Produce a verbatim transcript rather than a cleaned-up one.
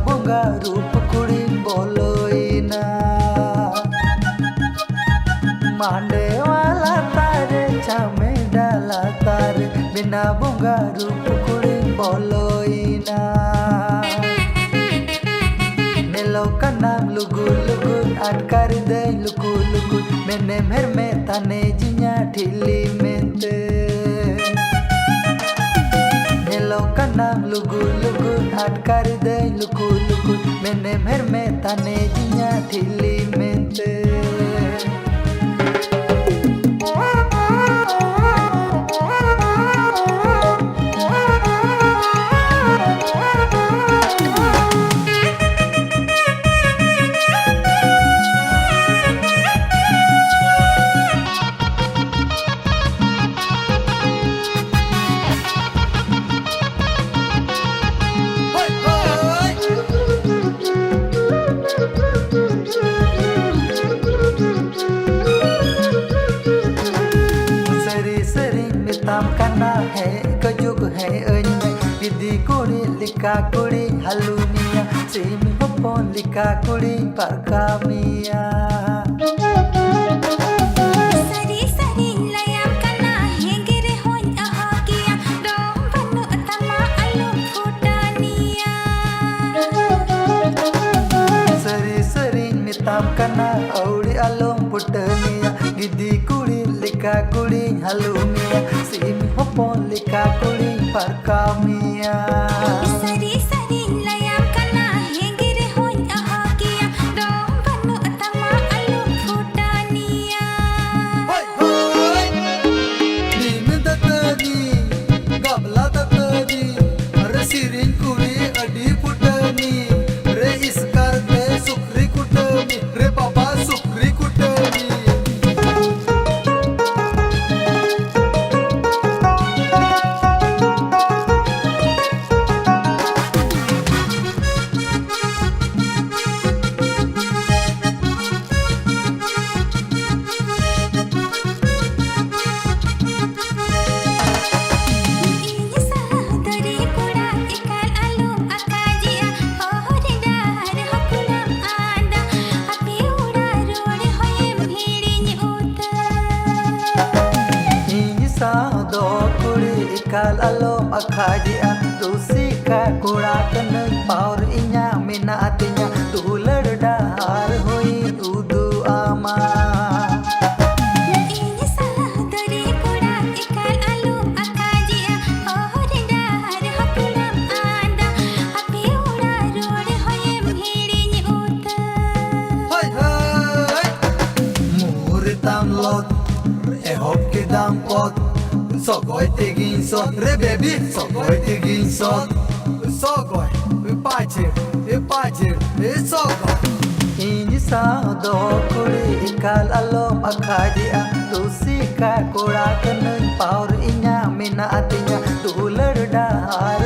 ᱵᱚᱸᱜᱟ ᱨᱩᱯ ᱠᱩᱲᱤᱢ ᱵᱚᱞᱚᱭᱮᱱᱟ᱾ ᱢᱟᱰᱮᱣᱟ ᱞᱟᱛᱟᱨ ᱨᱮ ᱪᱷᱟᱢᱮᱰᱟ ᱞᱟᱛᱟᱨ ᱨᱮ ᱵᱮᱱᱟ ᱵᱚᱸᱜᱟ ᱨᱩᱯ ᱠᱩᱲᱤᱢ ᱵᱚᱞᱚᱭᱮᱱᱟ᱾ ᱧᱮᱞᱚᱜ ᱠᱟᱱᱟᱢ ᱞᱩᱜᱩ ᱞᱩᱜᱩ, ᱟᱴᱠᱟᱨ ᱫᱟᱹᱧ ᱞᱩᱠᱩ ᱞᱩᱠᱩ, ᱢᱮᱱᱮᱢ ᱦᱮᱨᱢᱮᱫ ᱛᱟᱱᱮ ᱡᱤᱧᱟ ᱴᱷᱤᱞᱤ ᱢᱮᱱᱛᱮ᱾ ᱧᱮᱞᱚᱜ ᱠᱟᱱᱟᱢ ᱞᱩᱜᱩ ᱞᱩᱜᱩ, ᱟᱴᱠᱟᱨ ᱫᱟᱹᱧ ᱞᱩᱠᱩ ᱞᱩᱠᱩ, ᱢᱮᱱᱮᱢ ᱦᱮᱨᱢᱮᱫ ᱛᱟᱱᱮ ᱡᱤᱧᱟ ᱴᱷᱤᱞᱤ ᱢᱮᱱᱛᱮ᱾ ᱥᱟᱹᱨᱤ ᱥᱟᱹᱨᱤᱧ ᱢᱮᱛᱟᱢ ᱠᱟᱱᱟ, ᱦᱮᱡ ᱜᱩᱡᱩᱜ ᱦᱮᱡ ᱟᱹᱧ ᱢᱮ᱾ ᱜᱤᱫᱤ ᱠᱩᱲᱤ ᱞᱮᱠᱟ ᱠᱩᱲᱤᱧ ᱦᱟᱞᱩ ᱢᱮᱭᱟ, ᱥᱤᱢ ᱦᱚᱯᱚᱱ ᱞᱮᱠᱟ ᱠᱩᱲᱤᱧ ᱯᱟᱨᱠᱟᱣ ᱢᱮᱭᱟ᱾ ᱥᱟᱹᱨᱤ ᱥᱟᱹᱨᱤᱧ ᱞᱟᱹᱭᱟᱢ ᱠᱟᱱᱟ, ᱦᱮᱸᱜᱮ ᱨᱮᱦᱚᱸᱧ ᱚᱦᱚ ᱜᱮᱭᱟ, ᱰᱚᱢ ᱵᱟᱹᱱᱩᱜ ᱛᱟᱢᱟ ᱟᱞᱚᱢ ᱯᱷᱩᱴᱟᱹᱱᱤᱭᱟ᱾ ᱥᱟᱹᱨᱤ ᱥᱟᱹᱨᱤᱧ ᱢᱮᱛᱟᱢ ᱠᱟᱱᱟ, ᱟᱹᱣᱲᱤ ᱟᱞᱚᱢ ᱯᱷᱩᱴᱟᱹᱱᱤᱭᱟ᱾ ᱜᱤᱫᱤ ᱠᱩᱲᱤ ᱞᱮᱠᱟ ᱠᱩᱲᱤᱧ ᱦᱟᱞᱩ ᱢᱮᱭᱟ, ᱥᱤᱢ ᱦᱚᱯᱚᱱ ᱞᱮᱠᱟ ᱠᱩᱲᱤᱧ ᱯᱟᱨᱠᱟᱣ ᱢᱮᱭᱟ᱾ ᱥᱟᱹᱨᱤ ᱥᱟᱹᱨᱤᱧ ᱞᱟᱹᱭᱟᱢ ᱠᱟᱱᱟ, ᱦᱮᱸᱜᱮ ᱨᱮᱦᱚᱸᱧ ᱚᱦᱚ ᱜᱮᱭᱟ, ᱰᱚᱢ ᱵᱟᱹᱱᱩᱜ ᱛᱟᱢᱟ ᱟᱞᱚᱢ ᱯᱷᱩᱴᱟᱹᱱᱤᱭᱟ᱾ ᱦᱳᱭ, ᱦᱳᱭ᱾ ᱱᱤᱢ ᱫᱟᱹᱛᱟᱹᱱᱤ, ᱜᱟᱵᱞᱟ ᱫᱟᱹᱛᱟᱹᱱᱤ, ᱟᱨ ᱥᱮᱨᱮᱧ ᱠᱩᱲᱤ ᱟᱹᱰᱤ ᱯᱷᱩᱴᱟᱹᱱᱤ, ᱨᱮ ᱤᱥᱠᱟᱨ ᱛᱮ ᱥᱩᱠᱨᱤ ᱠᱩᱴᱟᱹᱢᱤ, ᱨᱮ ᱵᱟᱵᱟ ᱥᱩᱠᱨᱤ ᱠᱩᱴᱟᱹᱢᱤ᱾ ᱟᱞᱚᱢ ᱟᱠᱷᱟᱡᱮᱜᱼᱟ, ᱨᱩᱥᱤᱠᱟ ᱠᱚᱲᱟ ᱠᱟᱹᱱᱟᱹᱧ, ᱯᱟᱣᱟᱨ ᱤᱧᱟᱹᱜ ᱢᱮᱱᱟᱜ ᱛᱤᱧᱟ, ᱫᱩᱞᱟᱹᱲ ᱰᱟᱦᱟᱨ ᱦᱚᱸᱧ ᱩᱫᱩᱜ ᱟᱢᱟ᱾ ᱤᱧ ᱥᱟᱞᱟᱜ ᱫᱚᱨᱮ ᱠᱚᱲᱟ ᱮᱠᱟᱞ ᱟᱞᱚᱢ ᱟᱠᱷᱟᱡᱮᱜᱼᱟ, ᱦᱚᱨ ᱰᱟᱦᱟᱨ ᱦᱚᱸ ᱠᱚᱲᱟᱢ ᱟᱫᱟ, ᱟᱯᱮ ᱚᱲᱟᱜ ᱨᱩᱣᱟᱹᱲ ᱦᱚᱸᱭᱮᱢ ᱦᱤᱲᱤᱧ ᱩᱛᱟᱹᱨ᱾ ᱦᱳᱭ, ᱦᱳᱭ᱾ ᱢᱩᱨ ᱛᱟᱢ ᱞᱚᱛ, ᱮᱦᱚᱵ ᱠᱮᱫᱟᱢ ᱯᱚᱛ, ᱥᱚᱜᱚᱭ ᱛᱮᱜᱤᱧ ᱥᱚᱛ ᱨᱮ ᱵᱮᱵᱤ, ᱥᱚᱜᱚᱭ ᱛᱮᱜᱤᱧ ᱥᱚᱛ᱾ ᱥᱚᱜᱚᱭ, ᱯᱟᱪᱷᱮ, ᱯᱟᱪᱷᱮ, ᱥᱚᱜᱚᱭ᱾ ᱤᱧ ᱥᱟᱶ ᱫᱚ ᱠᱩᱲᱤ ᱮᱠᱟᱞ ᱟᱞᱚᱢ ᱟᱠᱷᱟᱡᱮᱜᱼᱟ, ᱨᱩᱥᱤᱠᱟ ᱠᱚᱲᱟ ᱠᱟᱹᱱᱟᱹᱧ, ᱯᱟᱣᱟᱨ ᱤᱧᱟᱹᱜ ᱢᱮᱱᱟᱜ ᱛᱤᱧᱟ, ᱫᱩᱞᱟᱹᱲ ᱰᱟᱦᱟᱨ